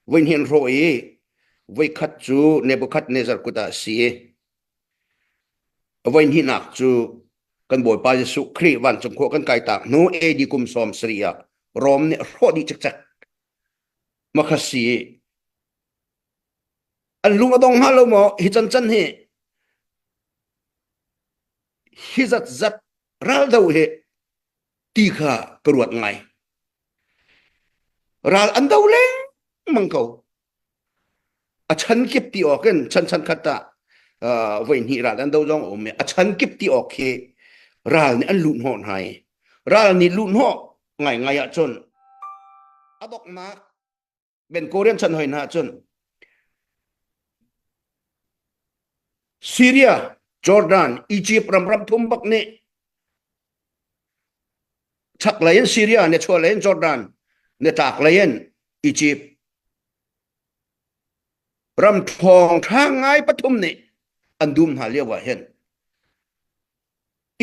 Voi hnih an hrawh i voi khat cu Nebuchadnezzar kut ah a si i voi hnihnak cu kan Bawipa Jesuh Khrih vancung khua kan kai tak hnu AD kum 70 ah Rom nih a hrawh dih cikcek. Makha si an lung a dong hnga lo maw hi can can hi hi zat zat raldo hi ti kha ka ruat ngai. Ral an do lengmang ko. A chan kip ti awk in chan chan khat ah uh, voi hnih ral an do zong a um i a chan kip ti awk khi ral nih an luh hnawh hna i ral nih luh hnawh ngai ngai ahcun a donghnak Ben Korean chan hoi hna cun Syria, Jordan, Egypt ram ram thum bak nih chaklei in Syria, nichuahlei in Jordan, nitlaklei in Egypt ram ṭhawng ṭha ngai pathum nih an dum hna lio ah hin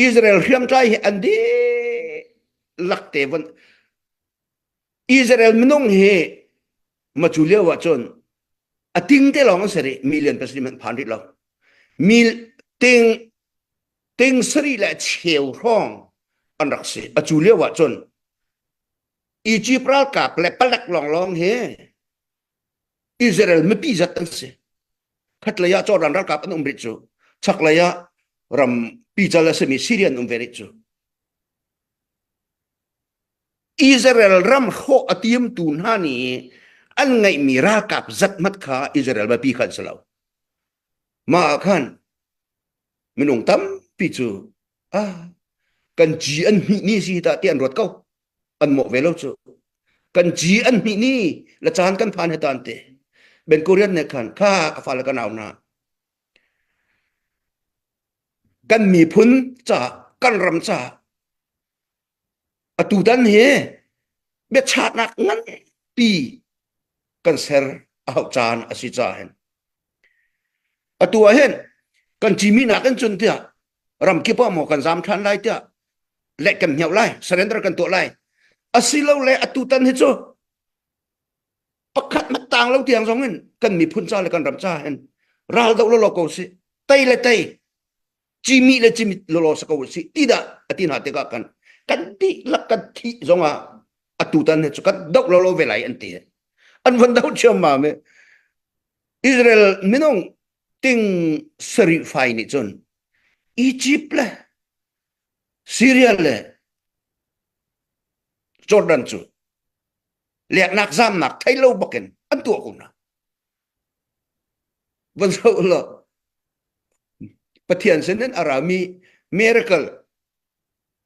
Israel hriamtlai hi an dihlak te von Israel minung hi macu lio ah cun a ting te lawng an si rih million pasarih hmanh phan rih lo mil ting ting sarih le cheu hrawng an rak si a cu lio ah cun Egypt ralkap le palek lawnglawng hi Israel mipi zat an si khatlei ah Jordan ralkap an um rih cu chaklei ah ram pical a simi Syrian um ve rih cu Israel ram hrawh a tiamtu hna nih an ngeihmi ralkap zat mat kha Israel mipi kha an si lo. Mah ah khan minung tampi cu ah kan ci an hnih ni si ta ti an ruat ko. An mawh ve lo cu. Kan ci an hnih ni la caan kan phan he tan te. Ben Korean ne khan kha ka fale ka nau na. Kan miphun ca kan ram ca Atutan hi biachatnak nganpi kan ser a hauh caan a si caah hin. Atu ah hin kan cimi nakin cun tiah ramkip ah maw kan zaam ṭhan lai tiah leh kan hngeuh lai, surrender kan tuah lai. Asilole atutan hi cu pakhat mat tang lo tiang zong in kan miphun ca le kan ram ca hin ral doh lawlaw ko sih. Tei le tei cimi le cimit lawlaw sa ko si ti dah a ti hna tikah kan kan dihlak kan thih zongah atutan hi cu kan doh lawlaw ve lai an ti an van doh ṭhiammam i Israel minung ting sarih fai nih cun Egypt le Syria le Jordan cu leknak zamnak thei lo bakin an tuah ko hna Van zoh law Pathian sin in a rami miracle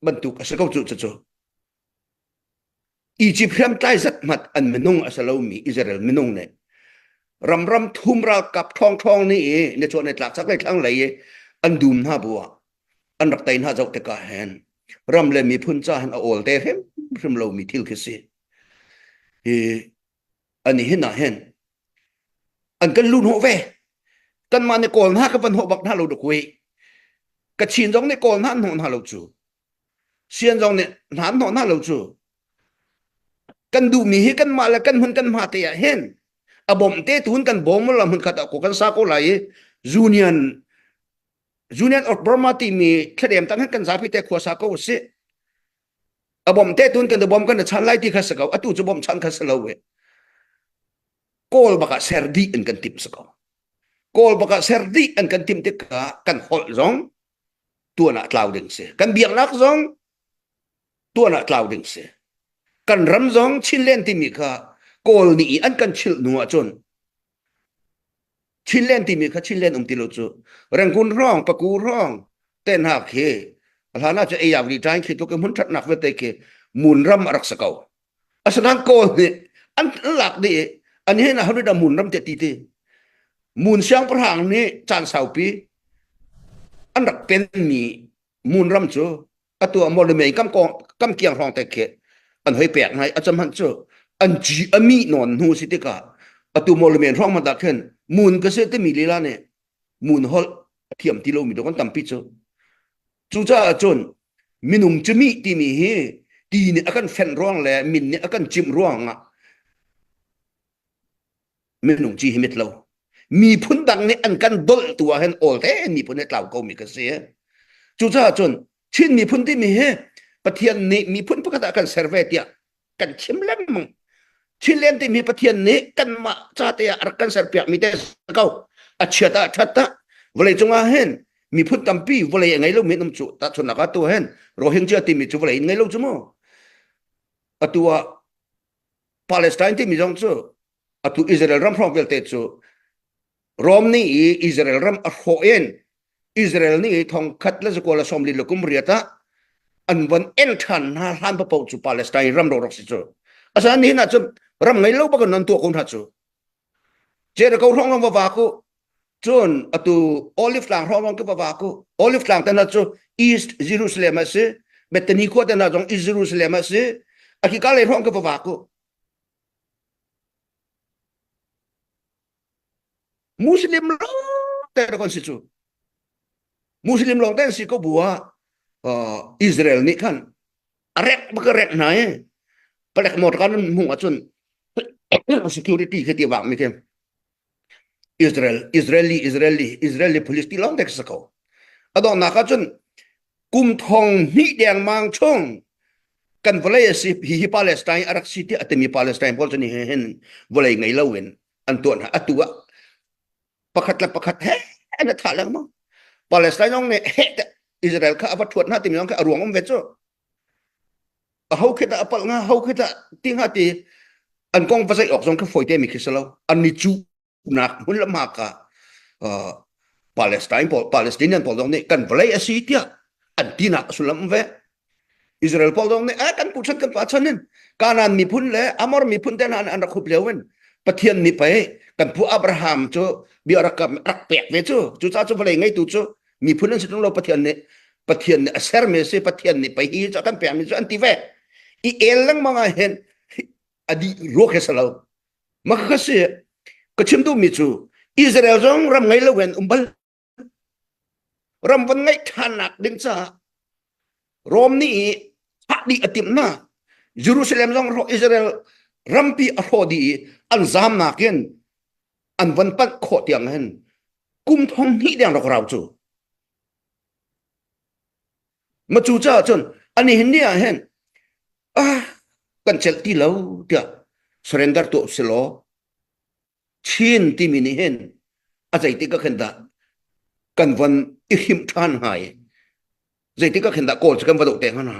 bantuk a si ko cu cucu. Egypt hriamtlai zat hmat an minung a si lomi Israel minung nih ram ram thum ralkap ṭhawng ṭhawng nih i nichuah nitlak chaklei thlanglei i an dum hna bu ah an rak tei hna zoh tikah hin ram le miphun ca hin a awl te hrimhrim lomi thil khi si. Hi ani hin ah hin an kan lu hnawh ve kanmah nih kawl hna ka van hnawh bak hna lo duk hui ka chin zong nih kawl hna an hnawh hna lo cu sian zong nih hna an hnawh hna lo cu kan duhmi hi kanmah le kan hmun kan hma te ah hin a bawmh te tun kan bawm la hmun khat ah ko kan sa ko lai i union union of Burma timi thladem tang hin kan zapi te khua sa ko si a bawmh te tun kan bawm kan chan lai ti kha si ko atu cu bawmh chan kha si lo we kawl bak ah ser dih in kan timh si ko kawl bak ah ser dih an kan timh tikah kan holh zong tuan ah tlau ding si kan biaknak zong tuan ah tlau ding si kan ram zong Chinland timi kha kawl nih an kan chilh hnu ahcun Chinland timi kha Chinland um ti lo cu Rangoon hrawng Paku hrawng te hna khi hlan ah cu eiak ri ṭain khi tluk in hmun ṭhatnak vialte khi mun ram a rak si ko asinain kawl nih an lak dih i an hin ah harid mun ram te ti ti mun siangpahrang nih caan saupi an rak penmi mun ram cu atu ah Mawlamyine kam kong kam kiang hrawng te khi an hoi pek ngai a cam han cu an ci a mi nawn hnu si tikah atu Mawlamyine hrawng man dah khin mun ka se timi lila nih mun holh a thiam ti lomi dawh kan tampi cu cucaah cun minung cu mi timi hi ti nih a kan fenh ruang le min nih a kan cimh ruang ah. Minung ci hi mit lo. Miphun dang nih an kan dolh tu ah hin awl te miphun he tlau ko mi ka si. Cucaah cun Chin miphun timi hi Pathian nih miphun pakhat ah kan ser ve tiah kan chim lengmang. Chinland timi Pathian nih kanmah ca te ah a rak kan serpiak mi te ko. A chiat ah that ah vawlei cungah hin miphun tampi vawlei a ngei lo mi an um cu tahchunhnak ah tu hin Rohingya timi cu vawlei in ngei lo cu mu. Atu ah Palestine timi zong cu atu Israel ram hrawng vialte cu Rom nih i Israel ram a hrawh in Israel nih thong khat le zakua le sawmli le kum riat ah an von en ṭhan hna hlan paoh cu Palestine ram ro rak si cu. Asinain nihin ah cun ram ngei lo bak in an tuah ko hna cu. Jericho hrawng lawng va va ku cun atu Olive tlang hrawng lawng va va ku Olive tlang te hna cu East Jerusalem a si Bethany khua te hna zong East Jerusalem a si a khi ka lei hrawng ka va va ku Muslim lawng te kan si cu. Muslim lawng te si ko bu ah Israel nih khan a rek bak a rek hna i palek motor kan hmung ahcun security khi ti vak mi khi Israel Israeli Israeli Israeli police ti lawng te si ko. A donghnak ahcun kum thong hnih dengmang chung kan vawlei a si hi hi Palestine a rak si ti a timi Palestine pawl cu ni hin vawlei ngei lo in an tuah hna atu ah pakhat le pakhat he an thah lengmang Palestine zong nih he Israel kha a va thuat hna timi zong kha a ruang um ve cu a ho khi dah a palh nga ho khi dah ti nga ti an kong va zeih awk zong kha fawi te mi khi si lo an ni cu nak hmun le hma ka Palestine pawl Palestinian pawl zong nih kan vawlei a si tiah an tinak a sullam ve Israel pawl zong nih eh kan pu chan kan pa chan in Kanaan miphun le Amor miphun te hna an rak hup lio in Pathian nih pei kan pu Abraham cu bia rak rak pek ve cu cucaah cu vawlei ngeitu cu miphun an si tung lo Pathian nih Pathian nih a sermi a si Pathian nih pei hi cu kan pekmi cu an ti ve i el lengmang ah hin a dih ruak he si lo Mah kha si ka chim duhmi cu Israel zong ram ngei lo in um bal ram von ngeih ṭhannak ding caah Rom nih i thah dih a timh hna Jerusalem zong Israel rampi a hrawh dih i an zamnak in an von panh khawh tiang hin kum thong hnih deng rak rau cu Ma cu caah cun ani hin ni ah hin ah kan celh ti lo tiah surrender tuah si law Chin timi nih hin a zeitik ah khin dah kan von i hrimh ṭhan hnga i zeitik ah khin dah Kawl cu kan va doh te hnga?